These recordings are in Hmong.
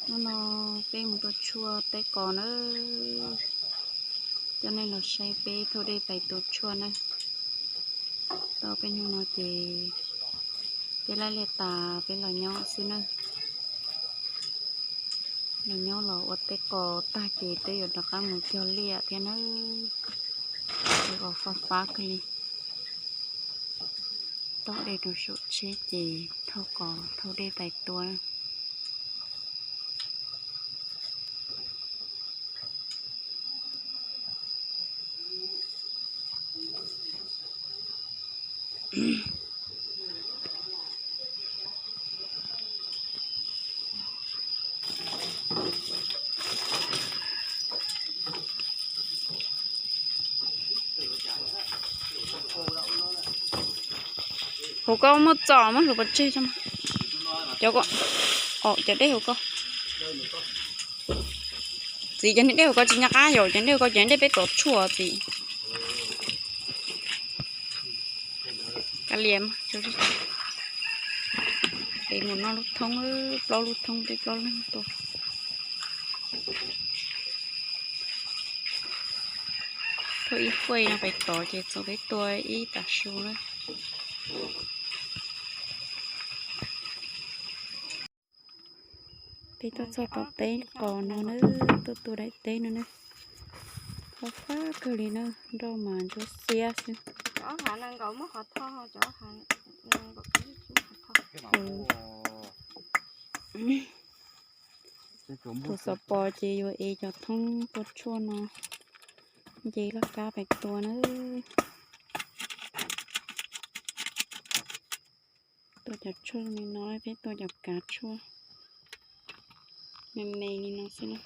Hnub no peb mus tua tshuaj teb qos nawb. Coj nej los saib peb thauj dej pais tua tshuaj nawb. Tau peb hnub no ces peb laij liaj tas peb los nyob xwb nawb. Los nyob los ua teb qos tag ces peb yuav rov qab mus cog liaj thiab nawb. Teb qos fab fab kawg li. Taug dej rau saum tsheb ces thauj qos thauj dej pais tua. Hauv ko muaj txos muab hluav pov tseg tso. Cov ko, cov dej hauv ko. Txiv, cov niag dej hauv ko tsis nco qab yom, cov dej hauv ko cov dej peb tuav tshuaj txiv. Kav liam, es mus noj lub thoob, plaub lub thoob, peb plaub leeg tua. Thauj ib fuej no pais tod ces txaus peb tua ib tav su na. Peb tuaj txog tom teb qos no na, tuaj tua daim teb no na. Fab fab kawg li na, nroj mas ntsuab xiab xwb. Tus xov pos ces yuav ev cov thoob tua tshuaj no nce laj kab pais tua na. Tua cov tshuaj li no, peb tua cov kav tshuaj me me li no xwb na.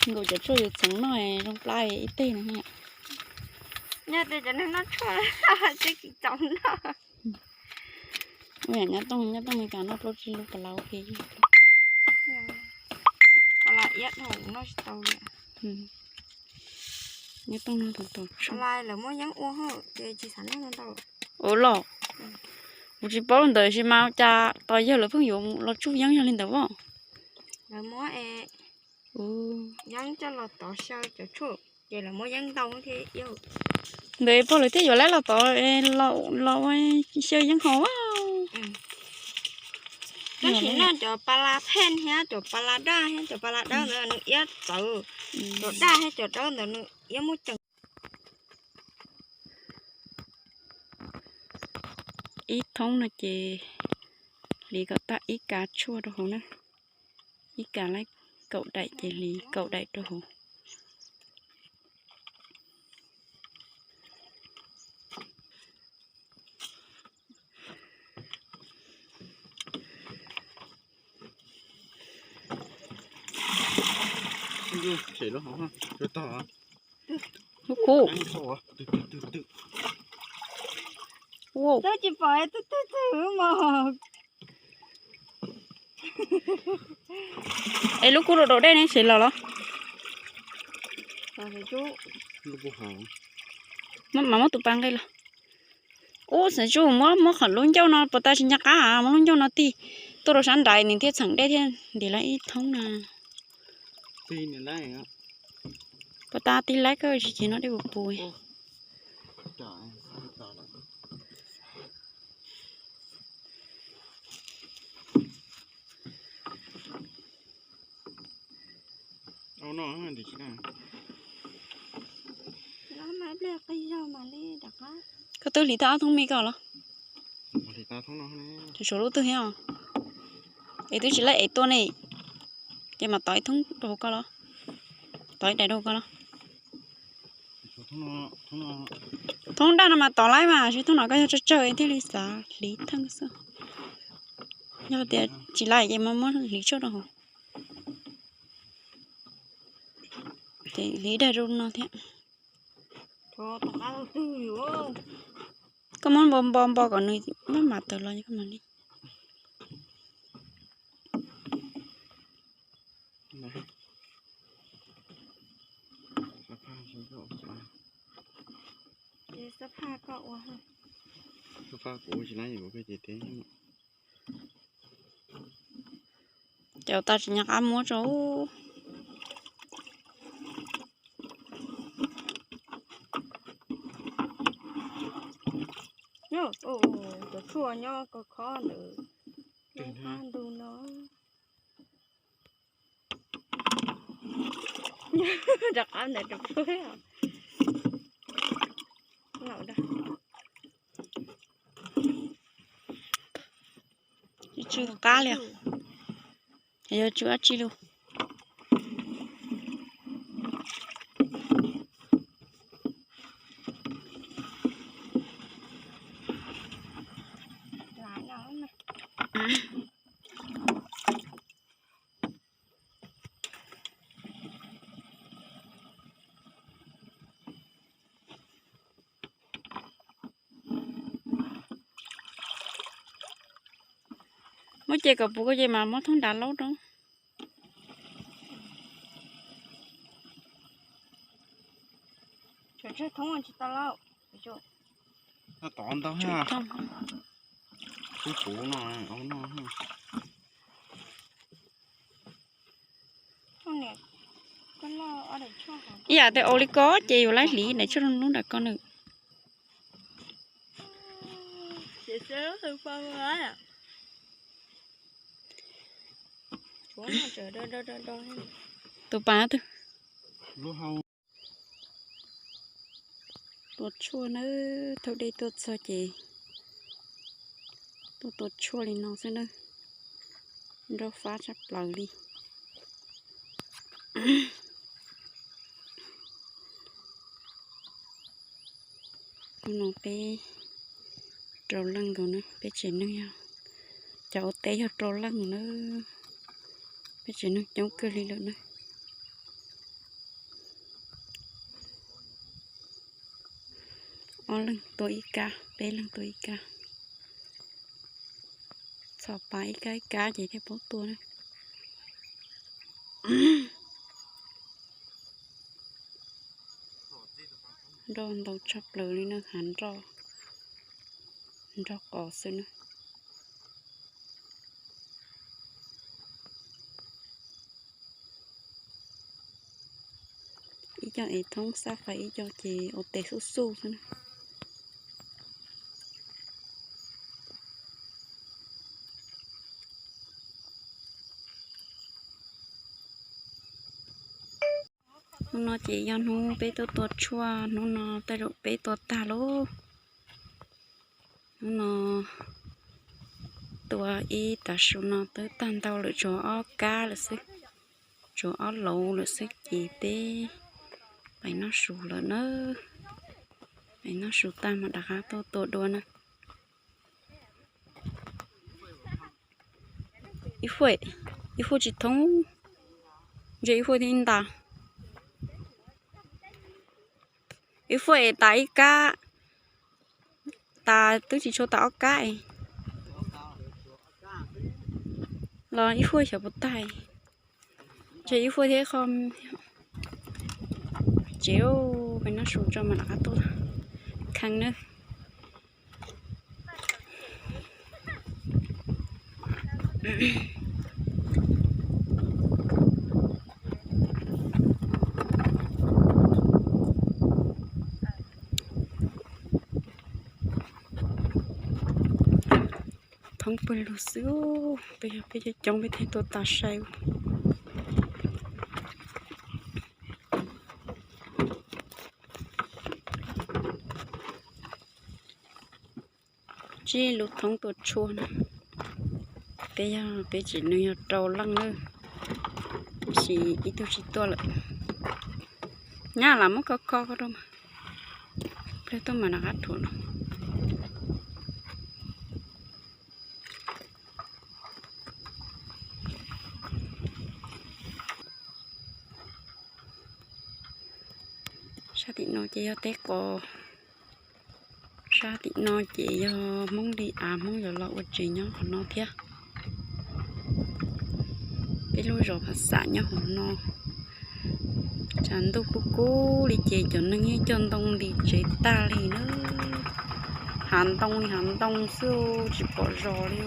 Nkaus cov tshuaj yus txeev noj zoo plab ib teg no. Nyob tej cov neeg noj tshuaj tsis txaus noj. Ua yam nyab tooj, nyab tooj Meskas noj plaub tsib lub pas las ua ke. Pas las iab dhau noj tsis tau li. Nyab tooj noj tau tau tshuaj. Lawv muab yeeb ua ces tsis xav noj ntau. Ua los, kuv tsis paub ntawd sis mas cas tos yawg lawv pheej yuav los tsuj yeeb yog li ntawd as. Lawv muab yeeb coj los tov xyaw cov tshuaj ces lawv muab yeeb ntau thiab. Ntawd pog lawv thiaj yuav lawv los tov los ua xyaw yeeb haus. Tab sis noj cov pas las pheej thiab cov pas las daj thiab cov pas las dawb ntawd nws iab txawv. Cov daj thiab cov dawb ntawd nws iab muaj ceem. Ib thoob no ces hliv kom tag ib kav tshuaj rau hauv na. Ib kav laib kaum daim ces hliv kaum daim rau hauv. Lub kub. Es lub kub rau dej ne, sev los los? Mam muab tus pas nqe los. Ub, xeem tsuj, muab, muab qhov lub ncauj no puas tas tsis nco qab, muab lub ncauj no tig tuaj rau sab nraim nws thiaj txheem dej thiaj ntim lawm ib thoob na. Puas tas tig laib kawg tsis ces no dej puas puas. Koj twb hliv tau ob thoob me koj los? Suav lub twg thiab os? Es twb tsis laib es tuaj ne, ces mam tov ib thoob rau hauv koj los? Tov ib daim rau hauv koj los? Thoob daj no mas tov laib mas, tsis thoob no koj yog tsawg tsawg thiaj li xav hliv theej xwb. Yog tias tsis laib ces mas muab hliv tshuaj rau hauv. Ces hliv daim rau no thiab. Koj muab npo npo npo kom nws maj mam tawm los koj mam li. Tau phaj kuv ua tsis laib yuav koj ces teb. Cov tas tsis nco qab muab rau. Cov tshuaj nyob koj khob ntawd, qab ntug no. Rov qab ntawd rau peb. Tsw qab li, yog tsw dab tsi lus. Muab ces kom puv koj ces mas muab thoob nrad laub rau. Tov ntau, puv no, ib yam tej ua li ko ces yuav laib hliv daim tshuaj lub nram ko nws. Tus pas twg tua tshuaj nawb, thauj dej tuaj txog ces tuaj tua tshuaj li no xwb nawb, nrauj fab tshaj plaws li. Hnub no peb rau leej nkaus na, peb tsev neeg yog, cov ua teb yog rau leej na, peb tsev neeg coob kawg li lawm na. Ob leeg tua ib kab, peb leeg tua ib kab. Txhos pas ib kab ib kab ces thiaj paub tua na. Nroj ntau tshaj plaws li na, hav nroj, nroj qos xwb na. Ib co es thoob xab fais, ib co ces ua tes xub xub xwb na. Hnub no ces yog hnub peb tuaj tua tshuaj, hnub no tej zaum peb tua tag lauj. Hnub no tua ib tav su no twb tag ntau lawm, tshuav ob kab lawm xwb, tshuav ob lauv lawm xwb ces peb pais noj su lawm na. Pais noj su tag mas rov qab tuaj tua dua na. Ib fuaj, ib fuaj tsis thoob, ntshe ib fuaj thiab ib nta. Ib fuaj es tas ib kab, tas twb tsis tshua tas ob kab es los ib fuaj xyov puas tag. Ntshe ib fuaj thiab qho. Tsev, peb noj su tso mas rov qab tuaj kheev nawb. Thoob pawg lug xwb, peb yog peb coob coob peb thiaj tuaj tas sai. Tsib lub thoob tua tshuaj na, peb yog peb tsev neeg yog rau leej na, tab sis ib tug tsis tuaj lawm. Nyab lam muab kho kho rau mas, pliag tuaj mas rov qab rhuav los. Sab tim no ces yog teb qos, sab tim no ces yog Hmoob li av, Hmoob yuav los ua tsev nyob qhov no thiab. Peb lub zos Phav Xam nyob hauv no. Tshav ntuj kub kub li ces cov neeg yeej coj ntoo ntim tsev tag li na. Hav ntoo li hav ntoo xwb, tsis pom zos li.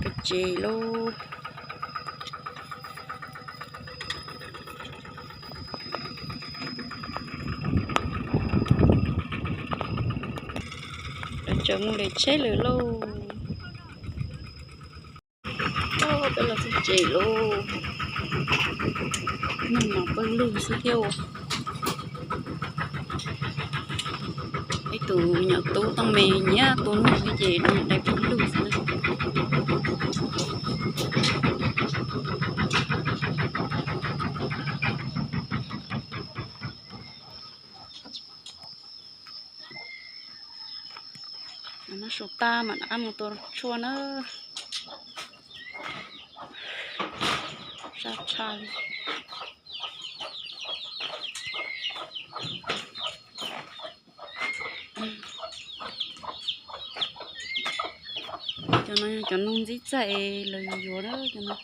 Peb tsev lauj. Lawv tseem mus lem tsheb lawm lauj. Peb los txog tsev lauj. Neeg mas pawg lug xwb thiab. Ib tus nyuam tub tooj me nyiam tus nug ces dai pawg lug xwb na. Noj su tas mam rov qab mus tua tshuaj na. Sab tshaj li. Cov no yog cov noog ntxib txaij lawv yuav yuav na cov no.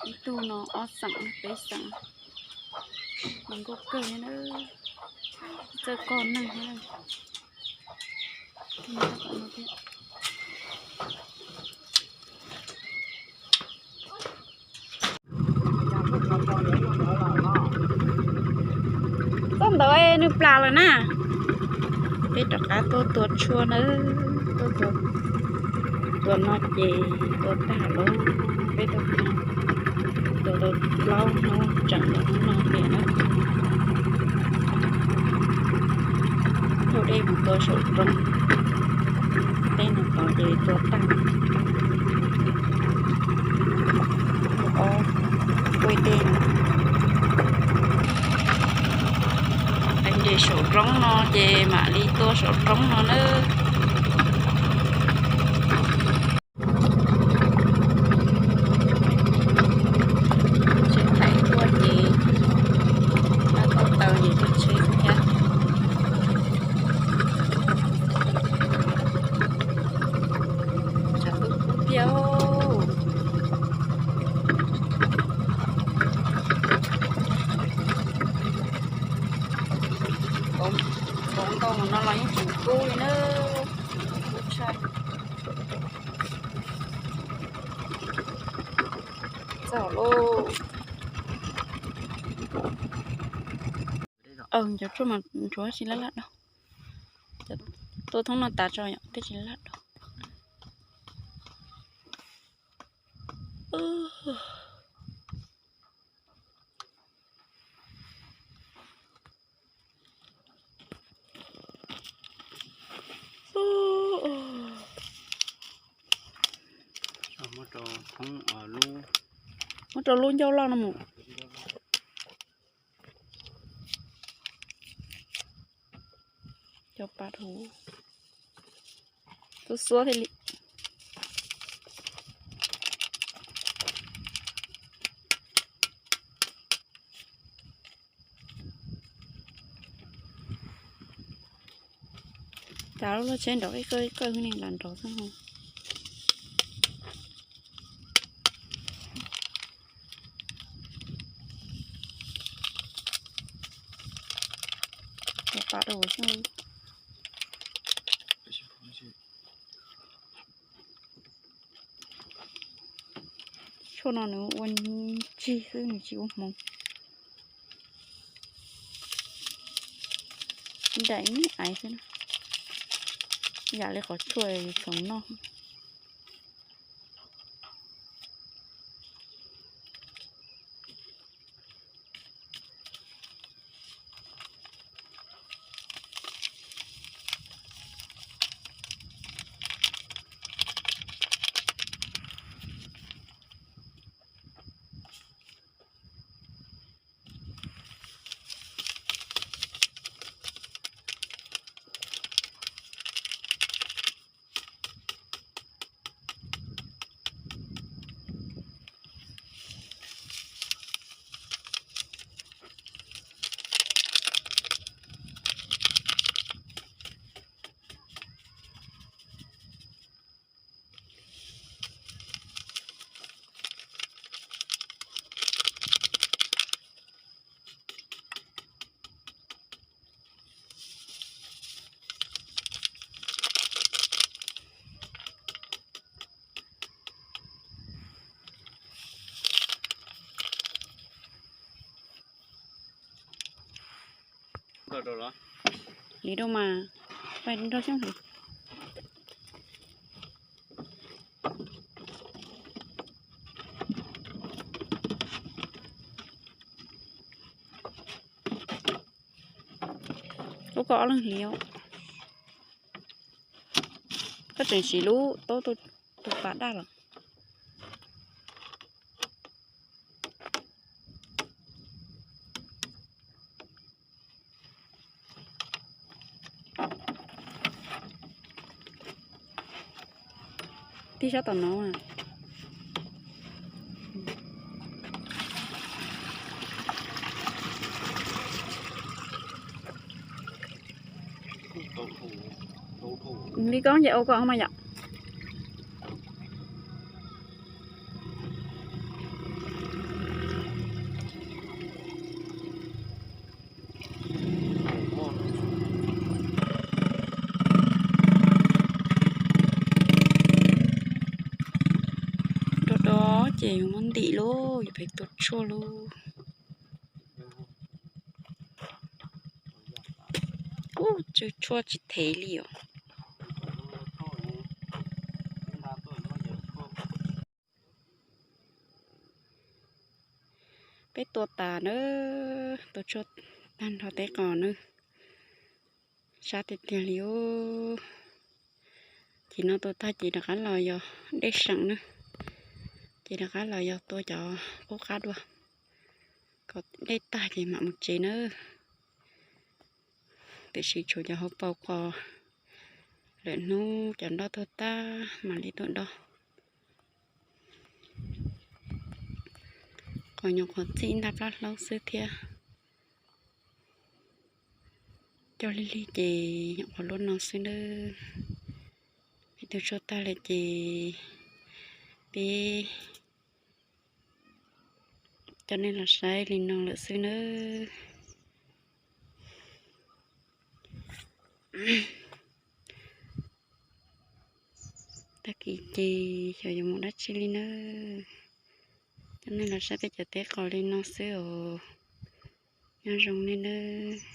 Ib tug no ob xeem peb xeem. Zoo nkauj kawg li na. Txawj koj neeg thiab. Txoj ntawd nws plam lawm na. Peb rov qab tuaj tua tshuaj nawb, tuaj tua, tua no ces tua tag lawm. Peb tuaj tua tau plaub hnub tseem hnub no tiag na. Thauj dej mus tua saum roob, tej no tod ces tua tag. Ob, ua dej no, ntses saum roob no ces mam li tua saum roob no nawb. Tsheb thaij tuaj ces, tau taw ces coj tsheb thiab. Tshav kub kub thiab. Hauv ntoo no los yeej tseem kub li na. Kub tshaj. Txog lauj. Cov tshuaj mas ntsuav tsis laj laj dua. Tua thoob no tas tso yom, twb tsis laj laj dua. Muab rau lub ncauj loj no mus. Cov pas rau, xuab xuab thiaj li. Cas lub loj tsheb nrov qij qawj qawj ne, lam nrov xwb no. Cov pas rau xwb. Tshuaj no nws ua ntsig xwb, nws tsis ua hmoov. Nraim ib aiv xwb na, yam li qhov tshuaj yus txhoov noj. Hliv rau mas, pais nrog xyoob hliv. Ub, koj ob leeg hliv os. Koj tseem siv lub taub tus pas daj los. Tib sab tom no. Li koj ces ua koj mas yom. Rau rau ces yuav muab ntim lauj, yuav pem tua tshuaj lauj. Ub, tsw tshuaj tsis thev li os. Peb tua tas na, tua tshuaj tag nrho teb qos na, sab tiag tiag li os. Ces no tua tag ces rov qab los yog dej seem na, ces rov qab los yog tua cov qub qab dua, kom dej tag ces mam mus tsev na. Tiam sis tshuav cov hauv paus qos, lwm hnub cov nroj tuag tag mam li tuaj dob. Qos nyuam qhuav txij ib nta plab hlaub xwb thiab. Cog lig lig ces nyuam qhuav luaj no xwb nawb. Peb tua tshuaj tag lawm ces peb coj nej los saib li no lawm xwb nawb. Tag kis ces xyov yuav mus dab tsi li nawb. Coj nej los saib peb cov teb qos li no xwb os. Nyob zoo nej nawb.